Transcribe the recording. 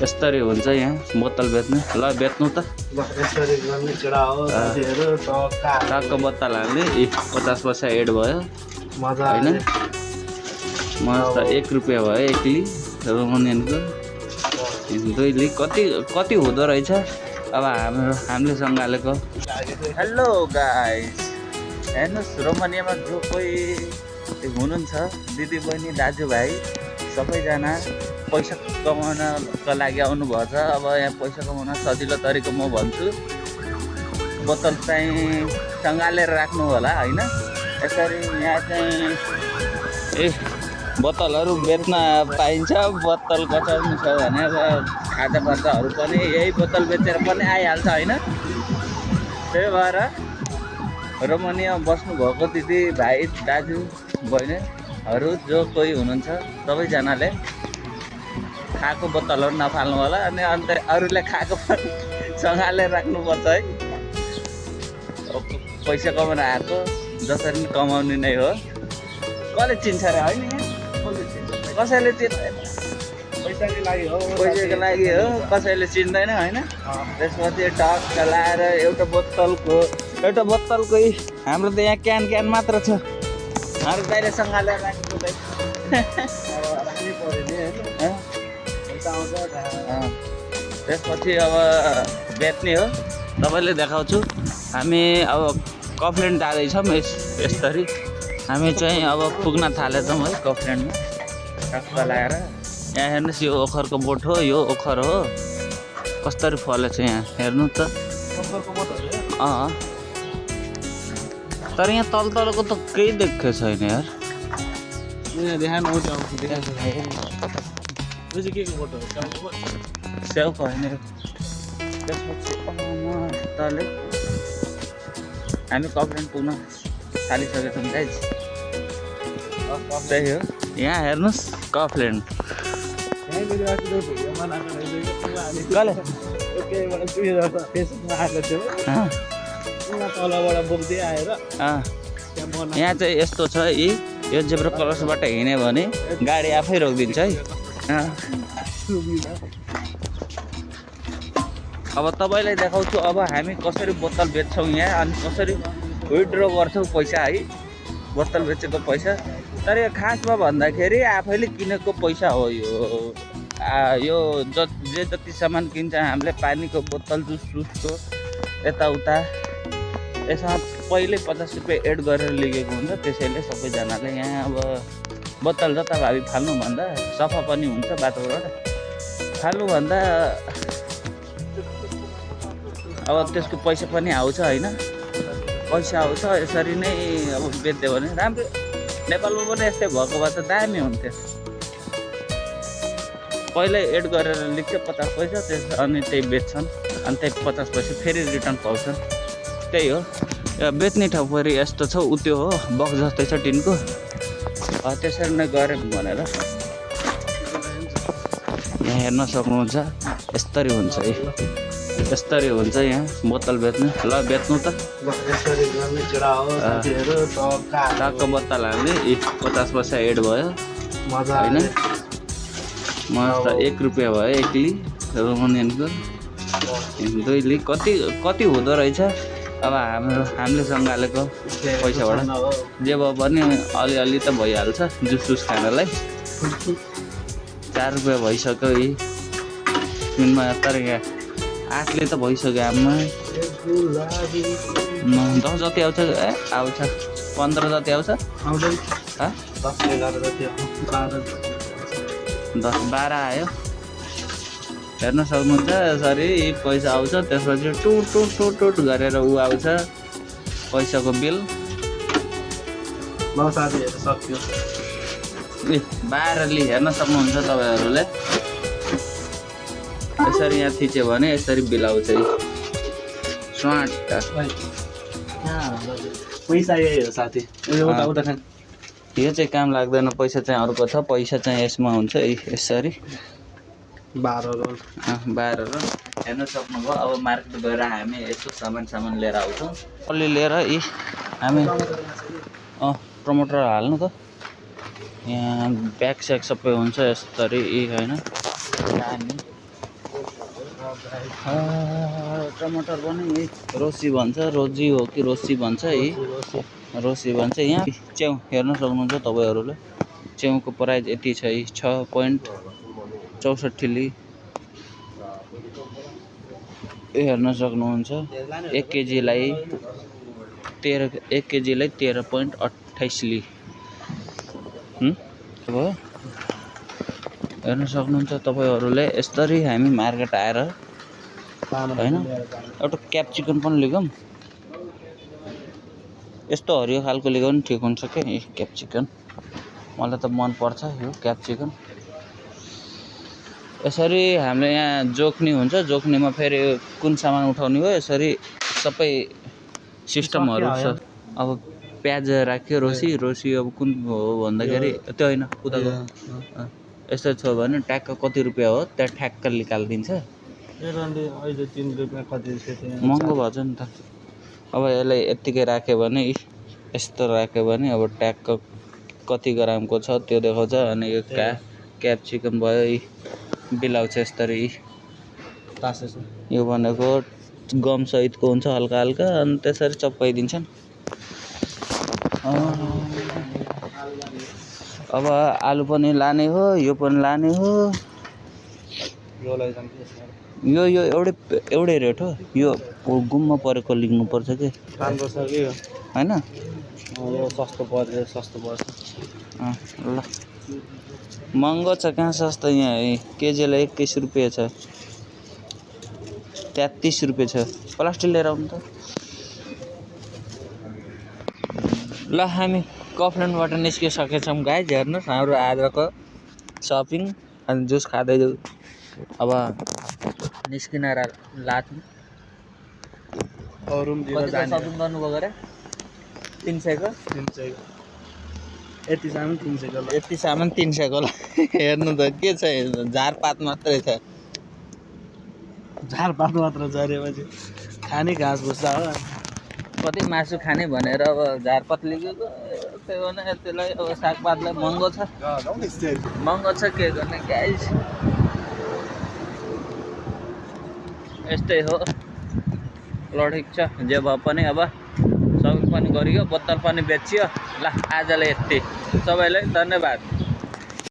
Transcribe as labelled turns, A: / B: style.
A: यस्तरी हुन्छ यहाँ बोतल बेच्ने। ल बेच्नु त टक्क बोतल हाल्ने 50 पैसा एड भयो होइन। मस्त 1 रुपियाँ भयो एक्लै रोमनियनको 2 लिग कति हुँदो रहेछ। अब हामीले सँगालेको। हेलो गाइस, हेर्नुहोस् रोमानियामा जो कोही हुनुहुन्छ दिदी बहिनी दाजुभाइ सबैजना पैसा कमाउनको लागि आउनुभएको छ। अब यहाँ पैसा कमाउन सजिलो तरिका म भन्छु, बोतल चाहिँ सँगालेर राख्नु होला होइन। यसरी यहाँ चाहिँ बोतलहरू बेच्न पाइन्छ। बोतल कचाउनु छ भने अब खाजापाजाहरू पनि यही बोतल बेचेर पनि आइहाल्छ होइन। त्यही भएर रोमानियामा बस्नुभएको दिदी भाइ दाजु बहिनीहरू जो कोही हुनुहुन्छ सबैजनाले खाएको बोतलहरू नफाल्नु होला। अनि अन्त अरूले खाएको पनि सँगालेर राख्नुपर्छ है। पैसा कमाउन आएको जसरी कमाउने नै हो। कसले चिन्छ र होइन, कसैले चिन्दैन, पैसाको लागि हो, कसैले चिन्दैन होइन। त्यसपछि टक्क लाएर एउटा बोतलको हाम्रो त यहाँ क्यान मात्र छ। अरू बाहिर सँगालेर राख्नु त्यसपछि अब बेच्ने हो। तपाईँले देखाउँछु। हामी अब कफलेन्ड जाँदैछौँ यसरी। हामी चाहिँ अब पुग्न थालेछौँ है कफलेन्डमा। टक्क लगाएर यहाँ हेर्नुहोस्, यो ओखरको बोट हो, यो ओखर हो। कस्तरी फलेछ यहाँ हेर्नु त। तर यहाँ तलको त केही देखेको छैन यार। स्याउको होइन। त्यसपछि तले हामी कफलेन्ड पुग्न थालिसकेका छौँ गाइस। त्यही हो, यहाँ हेर्नुहोस् कफलेन्ड। यहाँ चाहिँ यस्तो छ, यो जेब्रा क्रसबाट हिँड्यो भने गाडी आफै रोकिदिन्छ है। अब तपाईँलाई देखाउँछु अब हामी कसरी बोतल बेच्छौँ यहाँ अनि कसरी विथड्र गर्छौँ पैसा है, बोतल बेचेको पैसा। तर यो खासमा भन्दाखेरि आफैले किनेको पैसा हो यो जे जति सामान किन्छ हामीले, पानीको बोतल जुसको यताउता, यसमा पहिल्यै 50 रुपियाँ एड गरेर लिएको हुन्छ। त्यसैले सबैजनाले यहाँ अब बोतल जताभावी फाल्नुभन्दा सफा पनि हुन्छ बाटोबाट फाल्नुभन्दा अब त्यसको पैसा पनि आउँछ होइन। पैसा आउँछ यसरी नै अब बेच्यो भने राम्रो। नेपालमा पनि यस्तै भएको भए त दामी हुन्थ्यो। पहिल्यै एड गरेर लेख्छ 50 पैसा, अनि त्यही बेच्छन् अनि त्यही 50 पैसा फेरि रिटर्न पाउँछन्। त्यही हो, बेच्ने ठाउँ फेरि यस्तो छ, उत्यो हो बक्स जस्तै छ टिनको। त्यसरी नै गऱ्यो भनेर यहाँ हेर्न सक्नुहुन्छ। यस्तरी हुन्छ है, यस्तरी हुन्छ यहाँ बोतल बेच्ने। ल बेच्नु त टक्क बोतल हाल्ने 50 पैसा एड भयो होइन। मस्त 1 रुपियाँ भयो एक्लै रोमनियनको 2 लिग कति हुँदो रहेछ। अब हामीले सँगालेको पैसाबाट जे भयो पनि अलिअलि त भइहाल्छ जुस खानलाई। 4 रुपियाँ भइसक्यो यी दिनमा। तर यहाँ 8ले त भइसक्यो आमा। 10 जति आउँछ, आउँछ 15 जति आउँछ, 10-12 आयो। हेर्न सक्नुहुन्छ यसरी पैसा आउँछ। त्यसपछि टुट गरेर ऊ आउँछ पैसाको बिल। 12 लि हेर्न सक्नुहुन्छ तपाईँहरूले। यसरी यहाँ थिच्यो भने यसरी बिल आउँछ स्वाट।
B: पैसा यही हो साथी।
A: यो चाहिँ काम लाग्दैन, पैसा चाहिँ अर्को छ। पैसा चाहिँ यसमा हुन्छ यसरी
B: 12 रोल
A: हेर्न सक्नुभयो। अब मार्केट गएर हामी यसो सामान लिएर आउँछौँ। अलि लिएर हामी प्रमोटर हाल्नु त। यहाँ ब्याग स्याग सबै हुन्छ यसरी होइन। टमाटर पनि है रोसी भन्छ, रोजी हो कि रोसी भन्छ है, रोसी भन्छ। यहाँ च्याउ हेर्न सक्नुहुन्छ तपाईँहरूले, च्याउको प्राइस यति छ है 6.64 हेर्न सक्नुहुन्छ। 1 केजीलाई 13.28 अब हेर्न सक्नुहुन्छ तपाईँहरूले। यसरी हामी मार्केट आएर होइन एउटा क्याप्सिकम पनि लिगौँ, यस्तो हरियो खालको लिगौँ पनि ठिक हुन्छ क्या। क्याप्सिकम मलाई त मन पर्छ यो क्याप्सिकम। यसरी हामीले यहाँ जोख्ने हुन्छ, जोख्नेमा फेरि कुन सामान उठाउने हो, यसरी सबै सिस्टमहरू छ। अब प्याज राख्यो, रोसी अब कुन हो भन्दाखेरि त्यो होइन उताको यस्तो छ भने ट्याक्क कति रुपियाँ हो त्यहाँ ठ्याक्क निकालिदिन्छ।
B: अहिले 3 रुपियाँ कति
A: महँगो भएछ नि त। अब यसलाई यत्तिकै राख्यो भने यस्तो राख्यो भने अब ट्याक्क कति ग्रामको छ त्यो देखाउँछ। अनि यो क्याप्सिकम भयो बिलाउँछ यसरी। यो भनेको गमसहितको हुन्छ हल्का हल्का, अनि त्यसरी चप्पाइदिन्छन्। अब आलु पनि लाने हो, यो पनि लाने हो। यो एउटै रेट हो, यो गुम्मा परेको लिनुपर्छ कि होइन।
B: सस्तो पर्छ
A: ल महँगो छ कहाँ सस्तो, यहाँ केजीलाई 21 रुपियाँ छ, 33 रुपियाँ छ। प्लास्टिक लिएर आउनु त। ल हामी कफलेन्डबाट निस्किसकेछौँ गाइज। हेर्नुहोस् हाम्रो आजको सपिङ अनि जुस खाँदै अब निस्किन लाग्नु। सपिङ गर्नुभयो गरे 300 को
B: यति सामान 300 को।
A: यति सामान 300 को। हेर्नु त के छ, झारपात मात्रै छ।
B: झारपात मात्र झरेपछि खाने घाँस भुसा हो।
A: कति मासु खाने भनेर अब झारपात लिगेको, त्यो भने त्यसलाई अब सागपातलाई महँगो छ के गर्ने गाइस। यस्तै हो। ल ठिक छ, जे भए पनि अब सपिङ पनि गरियो, बोतल पनि बेचियो। ल आजलाई यति, सबैलाई धन्यवाद।